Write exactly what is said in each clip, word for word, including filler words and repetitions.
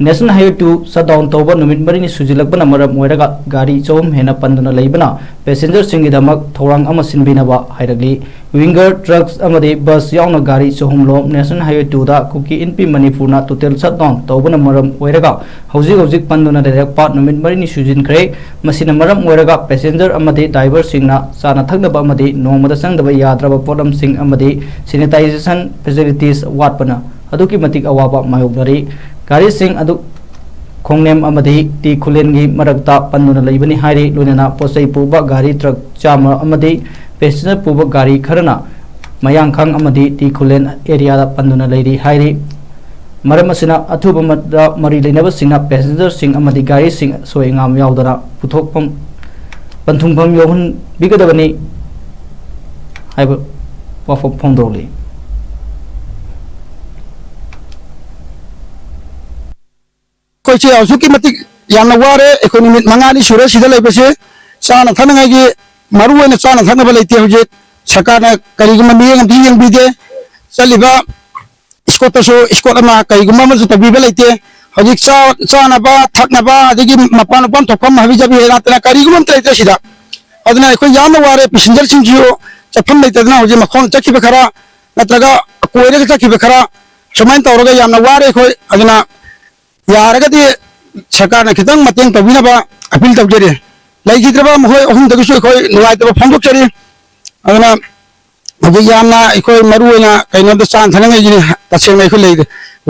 National Highway two shutdown ꯇꯧꯕ ꯅꯨꯃꯤꯠ ꯃꯔꯤꯅꯤ ꯁꯨꯖꯤꯜꯂꯛꯄꯅ ꯃꯔꯝ ꯑꯣꯏꯔꯒ ꯒꯥꯔꯤ ꯆꯍꯨꯝ ꯍꯦꯟꯅ ꯄꯟꯗꯨꯅ ꯂꯩꯕꯅ passengerꯁꯤꯡꯒꯤꯗꯃꯛ ꯊꯧꯔꯥꯡ ꯑꯃ ꯁꯤꯟꯕꯤꯅꯕ ꯍꯥꯏꯔꯛꯂꯤ꯫ Winger, trucks ꯑꯃꯗꯤ bus ꯌꯥꯎꯅ ꯒꯥꯔꯤ ꯆꯍꯨꯝ ꯂꯣꯝ National Highway twoꯗ ꯀꯨꯀꯤ ꯏꯟꯄꯤ ꯃꯅꯤꯄꯨꯔꯅ total shutdown ꯇꯧꯕꯅ ꯃꯔꯝ ꯑꯣꯏꯔꯒ ꯍꯧꯖꯤꯛ ꯍꯧꯖꯤꯛ ꯄꯟꯗꯨꯅ ꯂꯩꯔꯛꯄ ꯅꯨꯃꯤꯠ ꯃꯔꯤꯅꯤ ꯁꯨꯖꯤꯟꯈ꯭ꯔꯦ꯫ ꯃꯁꯤꯅ ꯃꯔꯝ ꯑꯣꯏꯔꯒ passenger ꯑꯃꯗꯤ driverꯁꯤꯡꯅ ꯆꯥꯅ ꯊꯛꯅꯕ ꯑꯃꯗꯤ ꯅꯣꯡꯃꯗ ꯆꯪꯗꯕ ꯌꯥꯗ꯭ꯔꯕ ꯄꯣꯠꯂꯝꯁꯤꯡ ꯑꯃꯗꯤ sanitisation facilities ꯋꯥꯠꯄꯅ ꯑꯗꯨꯛꯀꯤ ꯃꯇꯤꯛ ꯑꯋꯥꯕ ꯃꯥꯌꯣꯛꯅꯔꯤ꯫ ꯒꯥꯔꯤꯁꯤꯡ ꯑꯗꯨ ꯈꯣꯡꯅꯦꯝ ꯑꯃꯗꯤ ꯇꯤ ꯈꯨꯂꯦꯟꯒꯤ ꯃꯔꯛꯇ ꯄꯟꯗꯨꯅ ꯂꯩꯕꯅꯤ ꯍꯥꯏꯔꯤ꯫ ꯂꯣꯏꯅꯅ ꯄꯣꯠꯆꯩ ꯄꯨꯕ ꯒꯥꯔꯤ truck ꯆꯥꯝꯃ ꯑꯃꯗꯤ passenger ꯄꯨꯕ ꯒꯥꯔꯤ ꯈꯔꯅ ꯃꯌꯥꯡꯈꯥꯡ ꯑꯃꯗꯤ ꯇꯤ ꯈꯨꯂꯦꯟ areaꯗ ꯄꯟꯗꯨꯅ ꯂꯩꯔꯤ ꯍꯥꯏꯔꯤ꯫ ꯃꯔꯝ ꯑꯁꯤꯅ ꯑꯊꯨꯕ ꯃꯇꯝꯗ ꯃꯔꯤ ꯂꯩꯅꯕꯁꯤꯡꯅ passengerꯁꯤꯡ ꯑꯃꯗꯤ ꯒꯥꯔꯤꯁꯤꯡ ꯑꯁꯣꯏ ꯑꯉꯥꯝ ꯌꯥꯎꯗꯅ ꯄꯨꯊꯣꯛꯐꯝ, ꯄꯟꯊꯨꯡꯐꯝ ꯌꯧꯍꯟꯕꯤꯒꯗꯕꯅꯤ ꯍꯥꯏꯕ ꯋꯥꯐꯝ ꯐꯣꯡꯗꯣꯛꯂꯤ꯫ ꯑꯩꯈꯣꯏꯁꯦ ꯑꯁꯨꯛꯀꯤ ꯃꯇꯤꯛ ꯌꯥꯝꯅ ꯋꯥꯔꯦ꯫ ꯑꯩꯈꯣꯏ ꯅꯨꯃꯤꯠ ꯃꯉꯥꯅꯤ ꯁꯨꯔꯦ ꯁꯤꯗ ꯂꯩꯕꯁꯦ꯫ ꯆꯥꯅ ꯊꯛꯅꯉꯥꯏꯒꯤ ꯃꯔꯨ ꯑꯣꯏꯅ ꯆꯥꯅ ꯊꯛꯅꯕ ꯂꯩꯇꯦ ꯍꯧꯖꯤꯛ꯫ ꯁꯔꯀꯥꯔꯅ ꯀꯔꯤꯒꯨꯝꯕ ꯃꯤꯠꯌꯦꯡ ꯑꯝꯇ ꯌꯦꯡꯕꯤꯗꯦ꯫ ꯆꯠꯂꯤꯕ ꯏꯁꯀꯣꯠꯇꯁꯨ ꯏꯁꯀꯣꯠ ꯑꯃ ꯀꯔꯤꯒꯨꯝꯕ ꯑꯃꯁꯨ ꯇꯧꯕꯤꯕ ꯂꯩꯇꯦ꯫ ꯍꯧꯖꯤꯛ ꯆꯥ-, ꯆꯥꯅꯕ, ꯊꯛꯅꯕ, ꯑꯗꯒꯤ ꯃꯄꯥꯟ ꯃꯄꯥꯟ ꯊꯣꯛꯐꯝ ꯍꯥꯕꯤ ꯖꯥꯕꯤ ꯅꯠꯇꯅ ꯀꯔꯤꯒꯨꯝꯕ ꯑꯝꯇ ꯂꯩꯇ꯭ꯔꯦ ꯁꯤꯗ꯫ ꯑꯗꯨꯅ ꯑꯩꯈꯣꯏ ꯌꯥꯝꯅ ꯋꯥꯔꯦ꯫ passengerꯁꯤꯡꯁꯨ ꯆꯠꯐꯝ ꯂꯩꯇꯗꯅ ꯍꯧꯖꯤꯛ ꯃꯈꯣꯡ ꯆꯠꯈꯤꯕ ꯈꯔ ꯅꯠꯇ꯭ꯔꯒ ꯀꯣꯏꯔꯒ ꯆꯠꯈꯤꯕ ꯈꯔ ꯁꯨꯃꯥꯏꯅ ꯇꯧꯔꯒ ꯌꯥꯝꯅ ꯋꯥꯔꯦ ꯑꯩꯈꯣꯏ꯫ ꯑꯗꯨꯅ ꯌꯥꯔꯒꯗꯤ ꯁꯔꯀꯥꯔꯅ ꯈꯤꯇꯪ ꯃꯇꯦꯡ ꯇꯧꯕꯤꯅꯕ appeal ꯇꯧꯖꯔꯤ꯫ ꯂꯩꯈꯤꯗ꯭ꯔꯕ ꯃꯈꯣꯏ ꯑꯍꯨꯝꯗꯒꯤꯁꯨ ꯑꯩꯈꯣꯏ ꯅꯨꯡꯉꯥꯏꯇꯕ ꯐꯣꯡꯗꯣꯛꯆꯔꯤ꯫ ꯑꯗꯨꯅ ꯍꯧꯖꯤꯛ ꯌꯥꯝꯅ ꯑꯩꯈꯣꯏ ꯃꯔꯨ ꯑꯣꯏꯅ ꯀꯩꯅꯣꯗ ꯆꯥꯅ ꯊꯛꯅꯉꯥꯏꯒꯤꯅꯤ ꯇꯁꯦꯡꯅ ꯑꯩꯈꯣꯏ ꯂꯩꯔꯤ꯫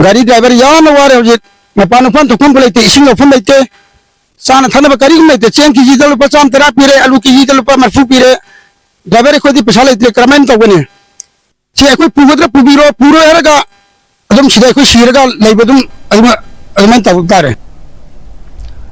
ꯒꯥꯔꯤ driver ꯌꯥꯝꯅ ꯋꯥꯔꯦ ꯍꯧꯖꯤꯛ꯫ ꯃꯄꯥꯟ ꯃꯄꯥꯟ ꯊꯣꯛꯐꯝ ꯂꯩꯇꯦ, ꯏꯁꯤꯡ ꯂꯧꯐꯝ ꯂꯩꯇꯦ, ꯆꯥꯅ ꯊꯛꯅꯕ ꯀꯔꯤꯒꯨꯝꯕ ꯂꯩꯇꯦ꯫ ꯆꯦꯡ ꯀꯦꯖꯤꯗ ꯂꯨꯄꯥ ꯆꯥꯝꯃ ꯇꯔꯥ ꯄꯤꯔꯦ, ꯑꯂꯨ ꯀꯦꯖꯤꯗ ꯂꯨꯄꯥ ꯃꯔꯤꯐꯨ ꯄꯤꯔꯦ꯫ Driver ꯑꯩꯈꯣꯏꯗꯤ ꯄꯩꯁꯥ ꯂꯩꯇ꯭ꯔꯦ, ꯀꯔꯝꯍꯥꯏꯅ ꯇꯧꯒꯅꯤ? ꯁꯤ ꯑꯩꯈꯣꯏ ꯄꯨꯒꯗ꯭ꯔꯥ ꯄꯨꯕꯤꯔꯣ, ꯄꯨꯔꯣꯏ ꯍꯥꯏꯔꯒ ꯑꯗꯨꯝ ꯁꯤꯗ ꯑꯩꯈꯣꯏ ꯁꯤꯔꯒ ꯂꯩꯕ ꯑꯗꯨꯝ ꯑꯗꯨꯃ-, ꯑꯗꯨꯃꯥꯏꯅ ꯇꯧꯕ ꯇꯥꯔꯦ꯫